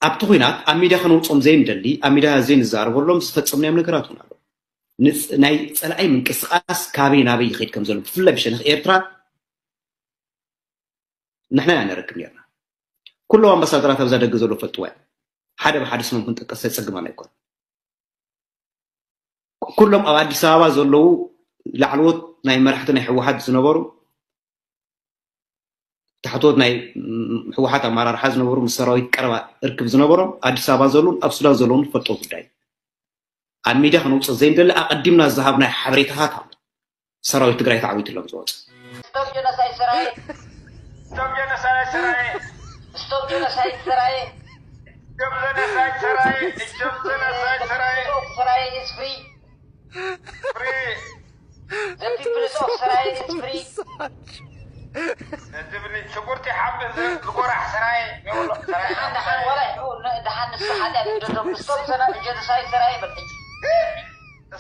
ኣብቲ ኲናት ኣብ ሚድያ ከነውፅኦም ዘይንደሊ፣ ኣብ ሚድያ ዘይንዛረበሎም ዝፈፀምናዮም ነገራት እውን ኣሎ። ናይ ፀላኢ ምንቅስቃስ ካበይ ናበይ ይኸይድ ከም ዘሎ ብፍላይ ብሸነኽ ኤርትራ ንሕና ኢና ነረክብ ነርና። ኩሎም ኣምባሳደራት ኣብዛ ደገ ዘለዉ ፈልጥዋ እዮም። ሓደ ብሓደ ስሞም ክንጠቀስ ዘፀግማና ኣይኮነ። ኩሎም ኣብ ኣዲስ ኣበባ ዘለዉ ላዕለዎት ናይ መራሕቲ ናይ ህወሓት ዝነበሩ፣ ታሕተዎት ናይ ህወሓት ኣመራርሓ ዝነበሩ፣ ምስ ሰራዊት ቀረባ ርክብ ዝነበሮም ኣዲስ ኣበባ ዘለዉን ኣብ ሱዳን ዘለዉን ዝፈልጦ ጉዳይ። ኣብ ሚድያ ከነውፅእ ዘይንደሊ ኣቐዲምና ዝሃብናዮ ሓበሬታታት ኣሎ። ሰራዊት ትግራይ ተዓዊቱ ኢሎም ዝወፁ። Stop genocide Saraye. Stop genocide Saraye. Stop genocide Saraye. Stop genocide Saraye. Saraye is free. Free. The people of Saraye is free. ሽጉርቲ ሓምዝ ዝጎራሕ ሰራየ። ደሓን ንሱ ሓጢኣት ይደዶም። Stop genocide Saraye በል ሕጂ።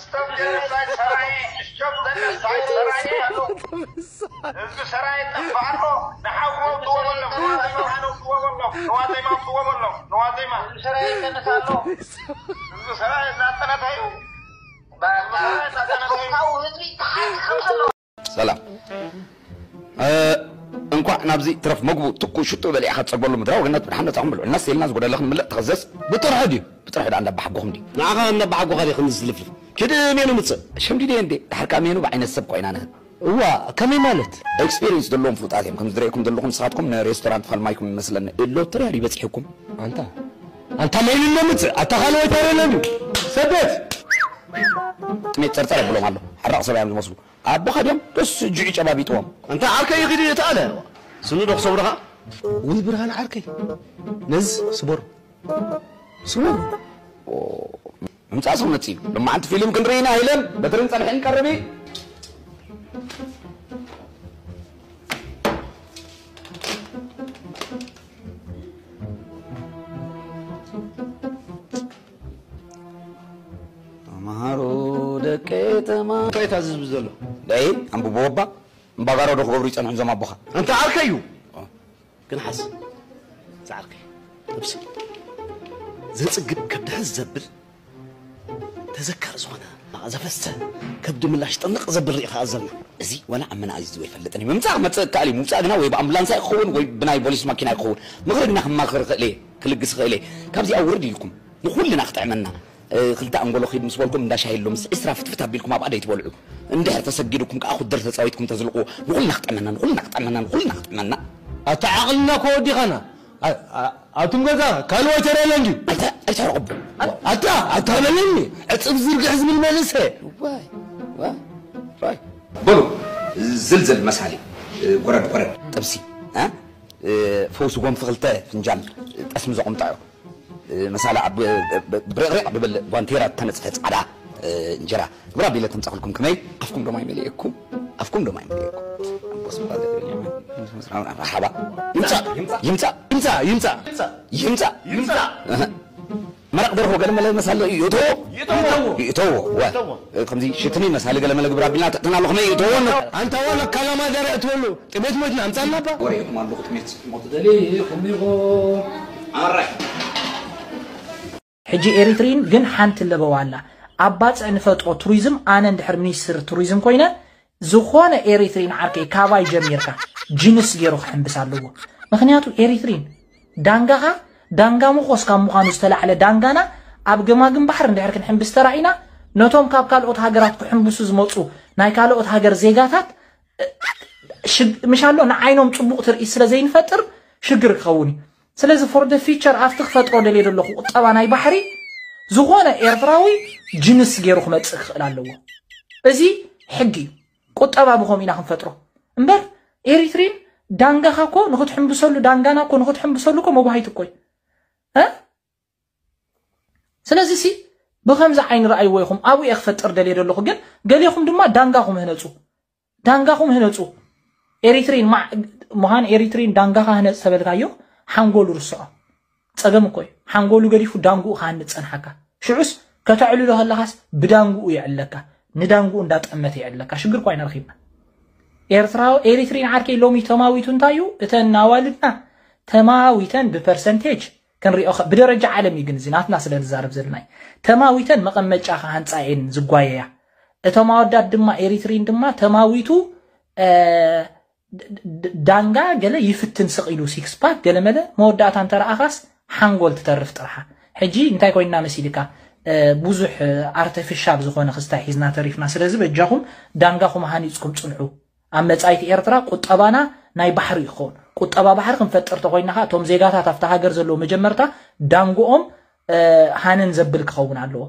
Stop genocide ሰራየ። Stop genocide ሰራየ። ህዝቢ ሰራየ ጠፍኣ ኣሎ። ንሓው ክወብድዎ በሎም። ንዋዜማ ንሓው ክወብድዎ በሎም። ንዋዜማ ክወብድዎ በሎም። ንዋዜማ። ህዝቢ ሰራየ ይጠንስ ኣሎ። ህዝቢ ሰራየ እናጠነተ እዩ። ህዝቢ ሰራየ እናጠነተ እዩ። ካብኡ ህዝቢ ተሓት ከምዘሎ ሰላም። እንኳዕ ናብዚ ትረፍ መግቡ ትኩ ሽጡ በሊዕኻ ትጸግበሉ ምድራዊ ገነት ብድሓን መጻኹም ብልዑ። እናስ ኢልና ዝጎደለኽን ምልእ ተኸዘስ። ብጥርሑ ድዩ? ብጥርሑ ደኣ እንዳባሓጎኹም ድዩ? ንዓኻ እንዳባሓጎኻ ድዩ ከምዚ ዝልፍልፍ? ኪድ ሜኑ ምጽእ። ሸምዲደ እንዴ? ድሓር ከኣ ሜኑ ብዓይነት ሰብ ኮይና ንህብ። እዋ፣ ከመይ ማለት? ኤክስፒሪንስ ዘለዎም ፍሉጣት እዮም። ከም ዝረእኩም ዘለኹም ንስኻትኩም ንሬስቶራንት ፋልማይኩም ይመስለኒ። ሎተሪ ድዩ በጺሕኩም? ኣንታ ኣንታ ሜኑ እንዶ ምጽእ። ኣታ ካልኦት ኣይረለኒ። ሰበት ጥሜት ጸርጸር ኣብሎም ኣሎ። ሓራቕ ሰብ እዮም ዝመስሉ። ኣቦኻ ድዮም ደስ ጅዑ ጨባቢጥዎም። ኣንታ ዓርከይ ይኺድ እየ ተኣለ። ስኑ ዶ ክሰብርኻ? ውይ ብርሃን ዓርከይ ነዚ ስበሩ። ስበሩ። ምምጻእ ሰው መጽዩ። ሎማዓንቲ ፊልም ክንርኢ ኢና ኢለን በትርን ጸንሐን ቀርቢ። ተምሃሩ ደቂ ተማ እንታይ ታዝዝ ዘሎ? ደይ ኣንብቦ ወባ እምባጋሮ ዶ ክገብሩ ይጸንሑ እዞም ኣቦኻ? ኣንታ ዓርከይ እዩ። ግን ሓስ ዛዕርከይ ነብሲ ዘጽግብ ከብድሕዝ ዘብል ተዘካሪ ዝኾነ ዘፈስተ ከብዲ ምላሽ ጥንቕ ዘብል ርኢኻ ኣዘልና። እዚ ወላ ኣብ መናእዚ ዝወ ይፈልጥን እዩ። ምምጻእ ክመጽእ እከኣል እዩ። ምውጻእ ግና ወይ ብኣምቡላንስ ኣይክኸውን ወይ ብናይ ቦሊስ ማኪና ኣይክኸውን። ምኽሪ ግና ክማኽር እኽእል እየ፣ ክልግስ እኽእል እየ። ካብዚኣ ውርድ ኢልኩም ንኹልና ክጥዕመና። ክልተ ኣንጎሎ ኺድ ምስ በልኩም እንዳ ሻሂ ኣሎ ምስ ዒስራ ፍትፍት ኣቢልኩም ኣብኣ ደይትበልዑ። እንድሕር ተሰጊድኩም ከኣ ኩድር ተጻዊትኩም ተዝልቁ ንኹልና ክጥዕመና፣ ንኹልና ክጥዕመና፣ ንኹልና ክጥዕመና። ኣታ ዓቕልና እኮ ወዲኻና። ኣቱም ገዛ ካልእ ወተር የለን ድዩ? ኣይተ ኣይተረቕቡ። ኣታ ኣታ በለኒ ዕጽፍ ዝርግሕ ዝብል መንእሰ። ዋይ ዋይ ዋይ። በሉ ዝልዝል መሳሊ ጎረድ ጎረድ ጥብሲ እ ፈውሲ ጎንፊ ክልተ ፍንጃል ጠስሚ ዘቑምጣዮ መሳሊ ኣብ ብርቕሪቕ ብብል ጓንቴራ እተነፅፈ ፃዕዳ እንጀራ ግብራ ቢለ ተምፃእኩልኩም ከመይ ኣፍኩም ዶማ ይመልኤኩም ኣፍኩም ዶማ ይመልኤኩም ኣቦስ ባ ዘገኛ መርሓባ ይምፃእ ይምፃእ ይምፃእ ይምፃእ ይምፃእ ይምፃእ መረቕ ደርሆ ገለ መለ መሳለ ይእተዎ ይእተዎ ይእተዎ ከምዚ ሽትኒ መሳሊ ገለ መለ ግብራ ቢልና ተእተና ኣሎ ከመይ ይእተዎ ኣንታ ዋላ ካላማ ደረ እትበሉ ጥሜት ሞትና ኣምፃልና ባ ወሬኩም ኣለኹ ጥሜት ሞት ደሊ ከሚኹ ኣራይ ሕጂ ኤሪትሪን ግን ሓንቲ ለበዋ ኣላ ኣብ ባፅዕ ንፈጥሮ ቱሪዝም ኣነ እንድሕር ሚኒስትር ቱሪዝም ኮይነ ዝኾነ ኤሪትሪን ዓርከይ ካባይ ጀሚርካ ጅንስ ገይሩ ክሕምብስ ኣለዎ ምክንያቱ ኤሪትሪን ዳንጋኻ ዳንጋ ምኾስ ካብ ምዃኑ ዝተላዕለ ዳንጋና ኣብ ገማግም ባሕሪ እንድሕር ክንሕምብስ ተራኢና ነቶም ካብ ካልኦት ሃገራት ክሕምብሱ ዝመፁ ናይ ካልኦት ሃገር ዜጋታት ምሻሎ ንዓይኖም ፅቡቕ ትርኢት ስለ ዘይንፈጥር ሽግር ክኸውን እዩ ስለዚ for the future ኣብቲ ክፈጥሮ ደልየ ዘለኹ ቁጠባ ናይ ባሕሪ ዝኾነ ኤርትራዊ ጅንስ ገይሩ ክመፅእ ክኽእል ኣለዎ እዚ ሕጊ እዩ ቁጠባ ብኸም ኢና ክንፈጥሮ እምበር ኤሪትሪን ዳንጋኻ እኮ ንክትሕምብሰሉ ዳንጋና እኮ ንክትሕምብሰሉ እኮ መጓሂት እኮ እዩ እ ስለዚ ሲ ብከምዚ ዓይኒ ረኣይዎ ኢኹም ኣብኡ እየ ክፈጥር ደልየ ዘለኹ ግን ገሌኹም ድማ ዳንጋኹም ህነፁ ዳንጋኹም ህነፁ ኤሪትሪን ምዃን ኤሪትሪን ዳንጋኻ ህነፅ ተበልካዮ ሓንጎሉ ርስዖ ፀገም እኮ እዩ ሓንጎሉ ገዲፉ ዳንጉኡ ክሃንፅ ፀንሓካ ሽዑስ ከተዕልሎ ከለኻስ ብዳንጉኡ የዕለካ ንዳንጉኡ እንዳጠመተ የዕለካ ሽግር እኳ ኢና ረኺብና ኤርትራ ኤሪትሪን ዓርከይ ሎሚ ተማዊቱ እንታይ እዩ እተን ናዋልድና ተማዊተን ብፐርሰንቴጅ ክንሪኦ ከ- ብደረጃ ዓለም እዩ። ግን እዚ ናትና ስለ ንዛረብ ዘለናይ ተማዊተን መቐመጫ ክሃንፃ እየን ዝጓየያ። እቶም ኣወዳት ድማ ኤሪትሪን ድማ ተማዊቱ ዳንጋ ገለ ይፍትን ስቕ ኢሉ ሲክስ ፓክ ገለ መለ መወዳእታ እንተረኣኻስ ሓንጎል ትተርፍ ጥርሓ። ሕጂ እንታይ ኮይና መሲልካ ብዙሕ ኣርተፊሻል ዝኾነ ክስታይ ሒዝና ተሪፍና። ስለዚ በጃኹም ዳንጋኹም ሃኒፅኩም ፅንሑ። ኣብ መፃኢት ኤርትራ ቁጠባና ናይ ባሕሪ ይኸውን። ቁጠባ ባሕሪ ክንፈጥር ተኮይና ከዓ እቶም ዜጋታት ኣብቲ ሃገር ዘለዉ መጀመርታ ዳንጎኦም ሃነን ዘብል ክኸውን ኣለዎ።